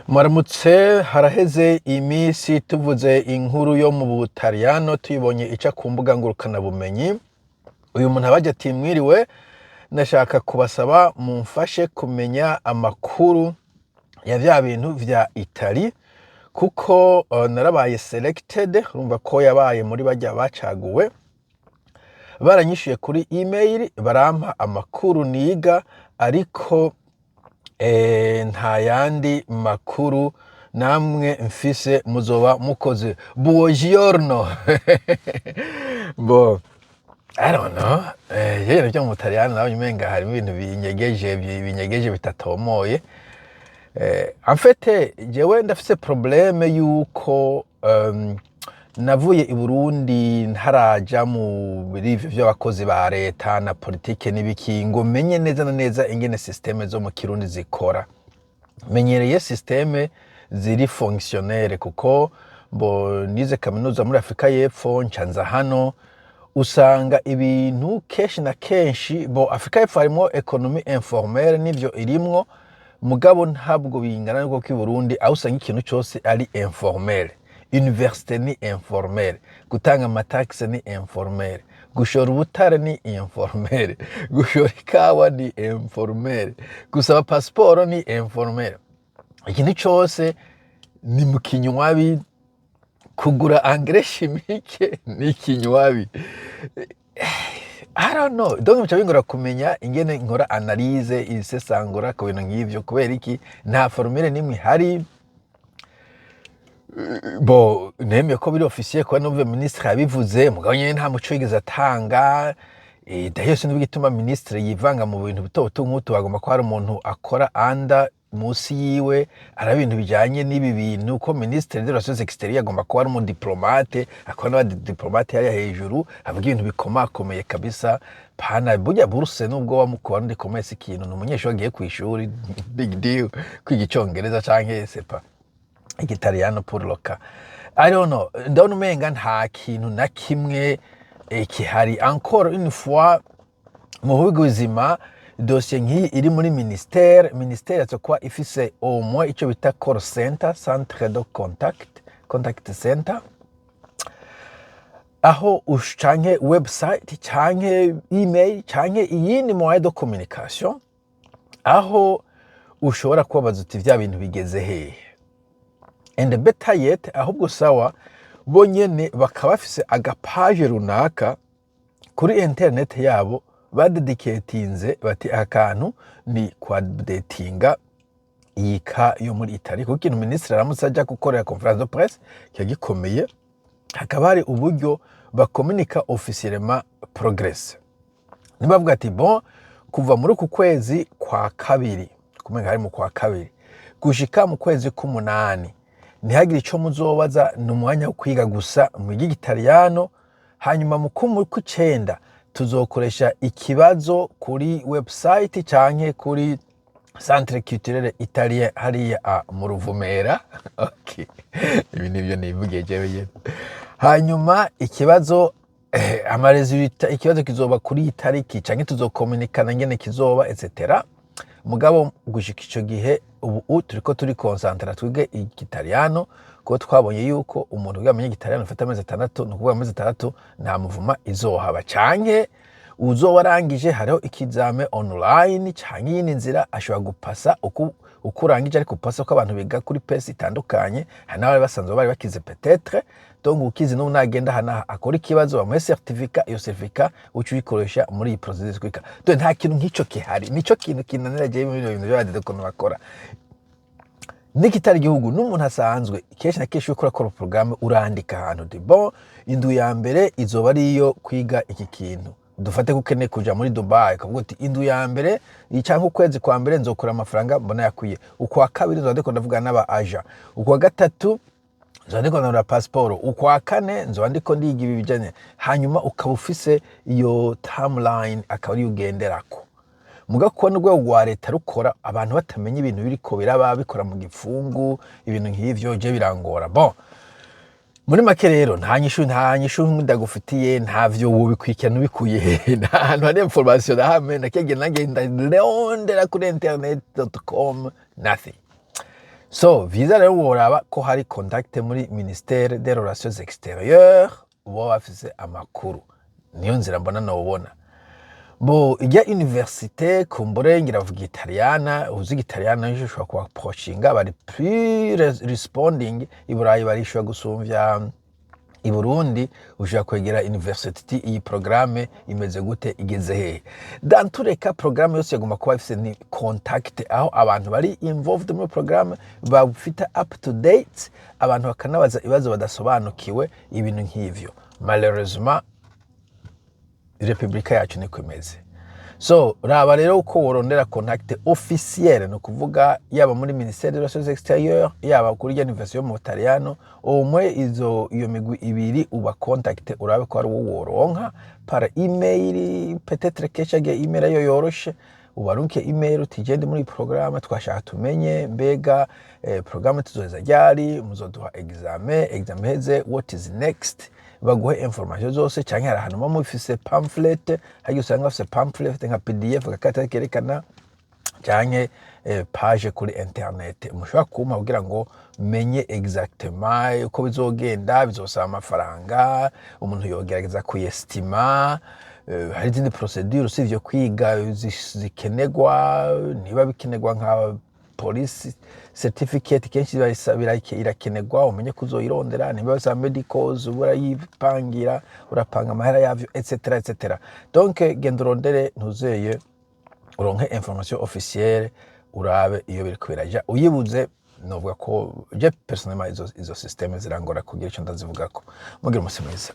Muramutse. Haraheze iminsi tuvuze inkuru yo mu Butaliyano, tuyibonye ica ku mbuga ngurukanabumenyi. Uyu muntu abaje ati: "Mwiriwe, ndashaka kubasaba mumfashe kumenya amakuru ya vya bintu vya Itali, kuko narabaye selected." Urumva ko yabaye muri barya bacaguwe. "Baranyishuye kuri email, barampa amakuru niga, ariko nta yandi makuru namwe mfise. Muzoba mukoze. Buongiorno." Bo, I don't know, ibintu vyo mu Butaliyano nawe umenga harimo ibintu binyegeje bitatomoye. En fait, jewe ndafise problème yuko navuye i Burundi ntaraja muri ivyo vy'abakozi ba leta na politike n'ibiki, ngo menye neza na neza ingene système zo mu Kirundi zikora. Menyereye système ziri fonctionnaire, kuko bo nize kaminuza muri Afurika y'Epfo, nca nza hano, usanga ibintu kenshi na kenshi, bo Afurika y'Epfo harimwo économie informelle n'ivyo irimwo, mugabo ntabwo bingana nuko i Burundi, aho usanga ikintu cose ari informel. Université ni informel, gutanga ama taxes ni informel, gushora ubutare ni informel, gushora ikawa ni informel, gusaba pasiporo ni informel, ikintu cose ni mu kinywabi, kugura engrais chimique ni ikinywabi. I don't know. Donc bica bingora kumenya ingene nkora analyse, isesangura ku bintu nk'ivyo. Kubera iki? Nta formule nimwe ihari. Bo nemeye ko biri officiel, kuba numve ministre yabivuze, mugabo nyene nta muco yigeze atanga. D'ailleurs sinzi igituma ministre yivanga mu bintu bito bito nk'utu. Bagomba ko hari umuntu akora anda munsi yiwe, ari ibintu bijanye n'ibi bintu, ko ministre des relations extérieures agomba kuba ari umudiplomate, akaba n'abadiplomate hariya hejuru, avuga ibintu bikomakomeye kabisa. Pana burya bourse, nubwo wamukuba ndi commerce, ikintu ni umunyeshuri agiye kw'ishuri, big deal kwiga Icongereza canke sais pas, Igitaliyano pour le cas. I don't know, ndabona umenga nta kintu na kimwe kihari. Encore une fois, mu bihugu bizima, dosiye nk'iyi iri muri ministère, ministère yaza kuba ifise au moins ico bita call center, centre de contact, contact center, aho canke website canke email canke iyindi moyen de communication, aho ushobora kubabaza uti: "Vya bintu bigeze hehe?" And better yet, ahubwo sawa, bo nyene bakaba bafise aga page runaka kuri internet yabo badedicatinze, bati: "Aka kantu ni kwa-updatinga iyi ka yo muri Italy." Kuko ikintu minisitiri aramutse aja gukorera conférence de presse kiba gikomeye, hakaba hari uburyo bakominika officiellement progrès. Niba bavuga ati: "Bon, kuva muri uku kwezi kwa kabiri," kumenga hari mu kwa kabiri, "gushika mu kwezi k'umunani, ntihagire ico muzobaza, ni umwanya wo kwiga gusa, mwige Igitaliyano. Hanyuma mu kw'icenda tuzokoresha ikibazo kuri website canke kuri centre culturel italien hariya mu Ruvumera." Okay. Ibi nivyo nivugiye jewe nyene. Hanyuma ikibazo, ama résultats, ikibazo kizoba kuri iyi tariki, canke tuzokominikana ngene kizoba, etc. Mugabo gushika ico gihe, ubu turiko turi concentra twige Igitaliyano, kuko twabonye yuko umuntu kugira amenye Igitaliyano afata amezi 6. Ni ukuvuga amezi 6 nta mouvement izohaba, canke uzoba arangije hariho ikizame online canke iyindi nzira ashobora gupasa uko urangije, ariko upasa ko abantu biga kuri pace itandukanye. Hari n'abari basanzwe bari bakize peut-être, donc ukizi n'ubu nagenda hana akora ikibazo, bamuhe certificat. Iyo certificat uca uyikoresha muri iyi processus kwiga. Donc nta kintu nk'ico gihari. Nico kintu kinanira jewe muri bino bintu by'abadede, ukuntu bakora n'ikitari igihugu n'umuntu asanzwe. Kenshi na kenshi, uriko urakora porogaramu, urandika ahantu uti: "Bon, indwi ya mbere izoba ari iyo kwiga iki kintu." Dufate ko ukeneye kuja muri Dubai, ukavuga uti: "Indwi ya mbere canke ukwezi kwa mbere nzokora amafaranga mbona yakwiye, ukwa kabiri nzoba ndiko ndavugana n'aba agent, ukwa gatatu nzoba ndiko ndondora pasiporo, ukwa kane nzoba ndiko ndiga ibi bijanye." Hanyuma ukaba ufise iyo timeline, akaba ariyo ugenderako. Muga kubona urwego rwa leta rukora, abantu batamenya ibintu biriko biraba, bikora mu gipfungu, ibintu nk'ivyo, je birangora. Bon, muri make rero, nta nyishu ndagufitiye, ntavyo wobikurikirana ubikuye hehe? Nta hantu hari information na hamwe. Nakegenda ngenda ndondera kuri internet.com, nothing. So vyiza rero woraba ko hari contact muri ministère des Relations extérieures, uba bafise amakuru. Niyo nzira mbona nobona. Bo ijya université, kumbure ngira bavuga Italiyana, uzi Italiyana, nico ushobora kuba approachinga, bari plus responding. I Burayi barishobora gusumvya i Burundi. Ushobora kwegera university, iyi programme imeze gute, igeze hehe? Dans tous les cas, programme yose yagomba kuba ifise ni contact aho abantu bari involved muri programme bafite up to date, abantu bakanabaza ibibazo badasobanukiwe, ibintu nk'ivyo. Malheureusement, repubulika yacu niko imeze. So raba rero uko worondera contact officielle, ni ukuvuga yaba muri ministère des Relations extérieures, yaba kuri rya université yo mu Butaliyano. Umwe izo iyo migwi ibiri uba contact, urabe ko ari uwo woronka par email. Peut-être kenshi agiye email ayo yoroshe. Ubarunke email uti: "Gende muri programme, twashaka tumenye mbega programme tuzoheza ryari, muzoduha examen, examen heze, what is next?" Baguhe information zose. Canke hari ahantu muba mufise pamphlet, harya usanga bafise pamphlet nka PDF, agakata kerekana, canke page kuri internet mushobora kumpa kugira ngo menye exactement uko bizogenda, bizosaba amafaranga umuntu yogerageza kuyestima, hari izindi procédure usivye kwiga zikenerwa, niba bikenerwa nka police certificate, kenshi irakenerwa, umenye ko uzoyirondera, niba bisaba medicals, uba urayipangira, urapanga amahera yavyo, etc etc. Donc genda urondere, ntuzeye uronke information officielle, urabe iyo biriko biraja. Uyibuze, novuga ko je personnellement izo système zirangora kugira ico ndazivugako. Mugira umusi mwiza.